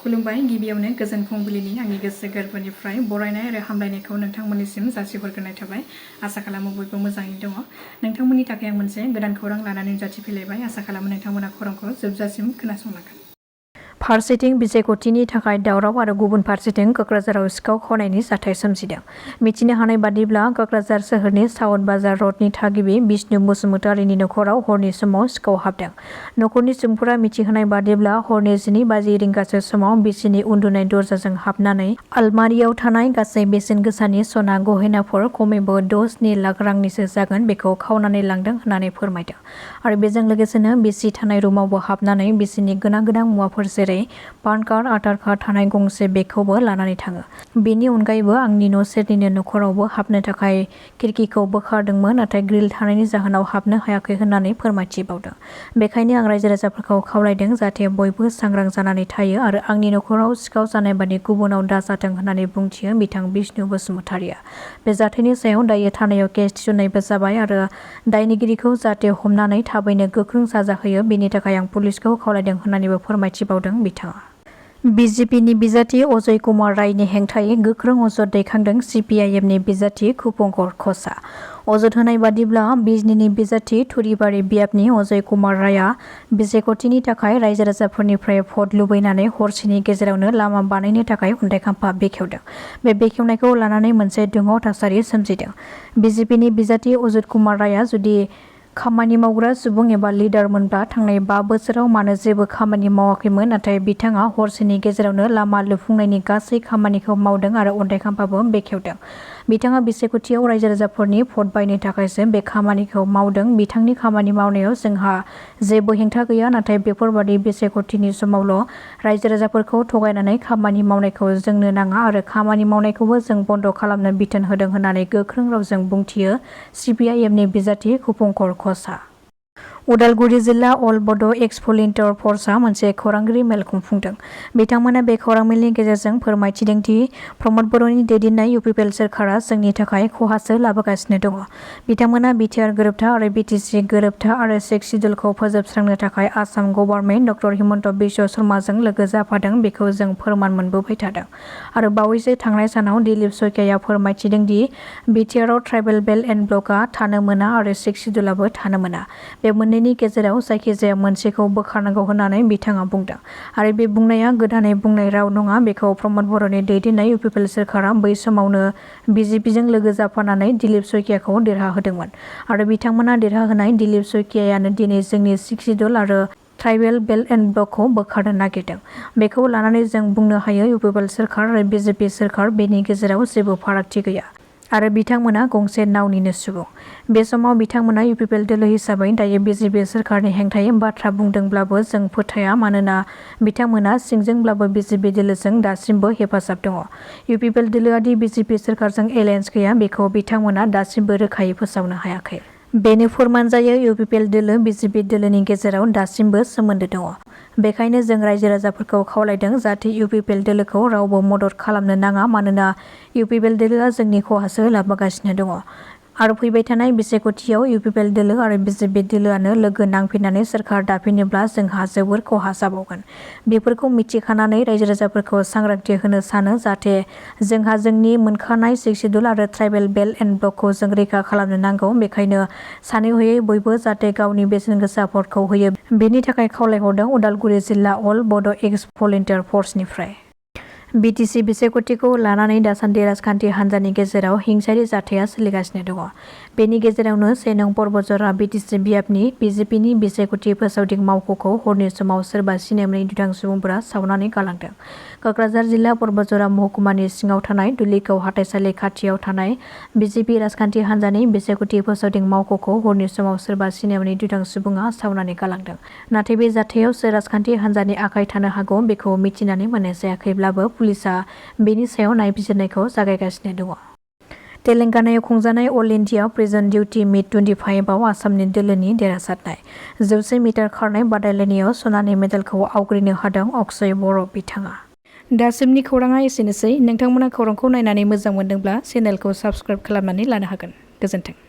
खुलुमबाय गिबियावनो गोजोन फुंबिलिनि आंनि गोसो गोरबोनिफ्राय बरायनाय आरो हामलायनायखौ नोंथांमोननिसिम जासिहरग्रोनाय थाबाय। आसा खालामो बयबो मोजाङै दङ। नोंथांमोननि थाखाय आं मोनसे गोदान खौरां लानानै नुजाथिफैलायबाय। आसा खालामो नोंथांमोना खौरांखौ जोबजासिम खोनासंलांगोन। फारसेथिं बिसायख'थिनि थाखाय दावराव आरो गुबुन फारसेथिं क'क्राझाराव सिखाव खावनायनि जाथाय सोमजिदों। मिथिनो हानाय बादिब्ला क'क्राझार सोहोरनि साउथ बाजार रडनि थागिबि बिष्णु बसुमतारीनि नखराव हरनि समाव सिखाव हाबदों। नखरनि सुबुंफोरा मिथिहोनाय बादिब्ला हरनि 12 रिंगासो समाव बिसिनि उन्दुनाय दरजाजों हाबनानै आलमारियाव थानाय गासै बेसेन गोसानि सना गहेनाफोर खमैबो 6-7 लाख रांनिसो जागोन बेखौ खावनानै लांदों होननानै फोरमायदों। आरो बेजों लोगोसेनो बिसि थानाय रुमावबो हाबनानै बिसिनि गोनां मुवाफोर जेरै पान कार्ड, आधार कार्ड थानाय गंसे बेगखौबो लानानै थाङो। बेनि अनगायैबो आंनि न' सेरनिनो नखरावबो हाबनो थाखाय खिरखिखौ बोखारदोंमोन, नाथाय ग्रिल थानायनि जाहोनाव हाबनो हायाखै होननानै फोरमायथिबावदों। बेखायनो आं रायजो राजाफोरखौ खावलायदों जाहाथे बयबो सांग्रां जानानै थायो आरो आंनि नखराव सिखाव जानाय बादि गुबुनाव दाजाथों होननानै बुंथियो बिथां बिष्णु बसुमतारीया। बे जाथायनि सायाव दायो थानायाव केस थिसननायबो जाबाय आरो दायनिगिरिखौ जाहाथे हमनानै थाबैनो गोख्रों साजा होयो बेनि थाखाय आं पुलिसखौ खावलायदों होननानैबो फोरमायथिबावदों बिथाङा। बिजेपिनि बिजाथि अजय कुमार रायनि हेंथायै गोख्रों अजद दैखांदों सिपिआइएमनि बिजाथि खुरंखर ख'सा। अजद होनाय बादिब्ला बिजनीनि बिजाथि थुरिबारि बियाबनि अजय कुमार रायआ बिसायख'थिनि थाखाय रायजो राजाफोरनिफ्राय भट लुबैनानै हरसेनि गेजेरावनो लामा बानायनो थाखाय अन्थाइखाम्फा बेखेवदों। बे बेखेवनायखौ लानानै मोनसे दुंहाव थासारि सोमजिदों। बिजेपिनि बिजाथि अजय कुमार रायआ जुदि खामानि मावग्रा सुबुं एबा लिडारमोनब्ला थांनाय 5 बोसोराव मानो जेबो खामानि मावाखैमोन, नाथाय बिथाङा हरसेनि गेजेरावनो लामा लुफुंनायनि गासै खामानिखौ मावदों आरो अन्थाइखाम्फाबो बेखेवदों। बिथाङा बिसायख'थियाव रायजो राजाफोरनि भट बायनो थाखायसो बे खामानिखौ मावदों। बिथांनि खामानि मावनायाव जोंहा जेबो हेंथा गैया, नाथाय बेफोरबादि बिसायख'थिनि समावल' रायजो राजाफोरखौ थगायनानै खामानि मावनायखौ जोंनो नाङा आरो खामानि मावनायखौबो जों बन्द' खालामनो बिथोन होदों होननानै गोख्रों रावजों बुंथियो सिपिआइएमनि बिजाथि खुरंखर ख'सा। उदालगुरि जिल्ला अल बड' एक्स-भलन्टियार फर्सआ मोनसे खौरांगिरि मेल खुंफुंदों। बिथांमोना बे खौरां मेलनि गेजेरजों फोरमायथिदों दि प्रमद बर'नि दैदेननाय इउपिपिएल सोरखारा जोंनि थाखाय खहासो लाबोगासिनो दङ। बिथांमोना बिटिआर गोरोबथा आरो बिटिसि गोरोबथा आरो 6 सिडुलखौ फोजोबस्रांनो थाखाय आसाम गभर्नमेन्ट डक्टर हिमन्त बिश्व शर्माजों लोगो जाफादों बेखौ जों फोरमान मोनबोबाय थादों। आरो बावैसो थांनाय सानाव दिलीप सयकाया फोरमायथिदों दि बिटिआरआव ट्राइबेल बेल्ट एन्ड ब्लकआ थानो मोना आरो 6 सिडुलाबो थानो मोना। बे मोननैनि गेजेराव जायखिजाया मोनसेखौ बोखारनांगौ होननानै बिथाङा बुंदों। आरो बे बुंनाया गोदानै बुंनाय राव नङा। बेखौ प्रमद बर'नि दैदेननाय इउपिपिएल सोरखारा बै समावनो बिजेपिजों लोगो जाफानानै दिलीप सयकाखौ देरहाहोदोंमोन। आरो बिथांमोना देरहाहोनाय दिलीप सयकायानो दिनै जोंनि 6 सिडुल आरो ट्राइबेल बेल्ट एन्ड ब्लकखौ बोखारनो नागिरदों। बेखौ लानानै जों बुंनो हायो इउपिपिएल सोरखार आरो बिजेपि सोरखार बेनि गेजेराव जेबो फारागथि गैया। आरो बिथांमोना गंसे नावनिनो सुबुं। बे समाव बिथांमोना इउपिपिएल दोलो हिसाबै दायो बिजेपि सोरखारनि हेंथायै बाथ्रा बुंदोंब्लाबो जों फोथाया, मानोना बिथांमोना सिंजोंब्लाबो बिजेपि दोलोजों दासिमबो हेफाजाब दङ। इउपिपिएल दोलोआ दि बिजेपि सोरखारजों एलायन्स गैया बेखौ बिथांमोना दासिमबो रोखायै फोसावनो हायाखै। बेनो फोरमान जायो इउपिपिएल दोलो बिजेपि दोलोनि गेजेराव दासिमबो सोमोन्दो दङ। बेखायनो जों रायजो राजाफोरखौ खावलायदों जाहाथे इउपिपिएल दोलोखौ रावबो मदद खालामनो नाङा, मानोना इउपिपिएल दोलोआ जोंनि खहासो लाबोगासिनो दङ। आरो फैबाय थानाय बिसायख'थियाव इउपिपिएल दोलो आरो बिजेपि दोलोआनो लोगो नांफिननानै सोरखार दाफिनोब्ला जोंहा जोबोर खहा जाबावगोन। बेफोरखौ मिथिखानानै रायजो राजाफोरखौ सांग्रांथि होनो सानो जाहाथे जोंहा जोंनि मोनखानाय 6 सिडुल आरो ट्राइबेल बेल्ट एन्ड ब्लकखौ जों रैखा खालामनो नांगौ। बेखायनो सानै हयै बयबो जाहाथे गावनि बेसेन गोसा भटखौ होयो बेनि थाखाय खावलायहरदों उदालगुरि जिल्ला अल बड' एक्स-भलन्टियार फर्सनिफ्राय। बिटिसि बिसायख'थिखौ लानानै दासान्दि राजखान्थि हान्जानि गेजेराव हिंसायारि जाथाया सोलिगासिनो दङ। बेनि गेजेरावनो 1 नं परबजरा बिटिसि बियाबनि बिजेपिनि बिसायख'थि फोसावदिं मावख'खौ हरनि समाव सोरबा सिनायमोनै दुथां सुबुंफोरा सावनानै गालांदों। क'क्राझार जिल्ला परबजरा महकुमानि सिङाव थानाय दुलिगाव हाथाइसालि खाथियाव थानाय बिजेपि राजखान्थि हान्जानि बिसायख'थि फोसावदिं मावख'खौ हरनि समाव सोरबा सिनायमोनै दुथां सुबुङा सावनानै गालांदों। नाथाय बे जाथायाव सोर राजखान्थि हान्जानि आखाइ थानो हागौ बेखौ मिथिनानै मोननाय जायाखैब्लाबो पुलिसआ बेनि सायाव नायबिजिरनायखौ जागायगासिनो दङ। तेलेंगानायाव खुंजानाय अल इन्डिया प्रिजन डिउटी मिट 25 आव आसामनि दोलोनि देरहासारनाय। 1000 मिटार खारनाय बादायलायनायाव सनानि मेडेलखौ आवग्रिनो हादों अक्षय बर' बिथाङा। दासिमनि खौराङा एसेनोसै। नोंथांमोना खौरांखौ नायनानै मोजां मोनदोंब्ला चेनेलखौ साबस्क्राइब खालामनानै लानो हागोन। गोजोन्थों।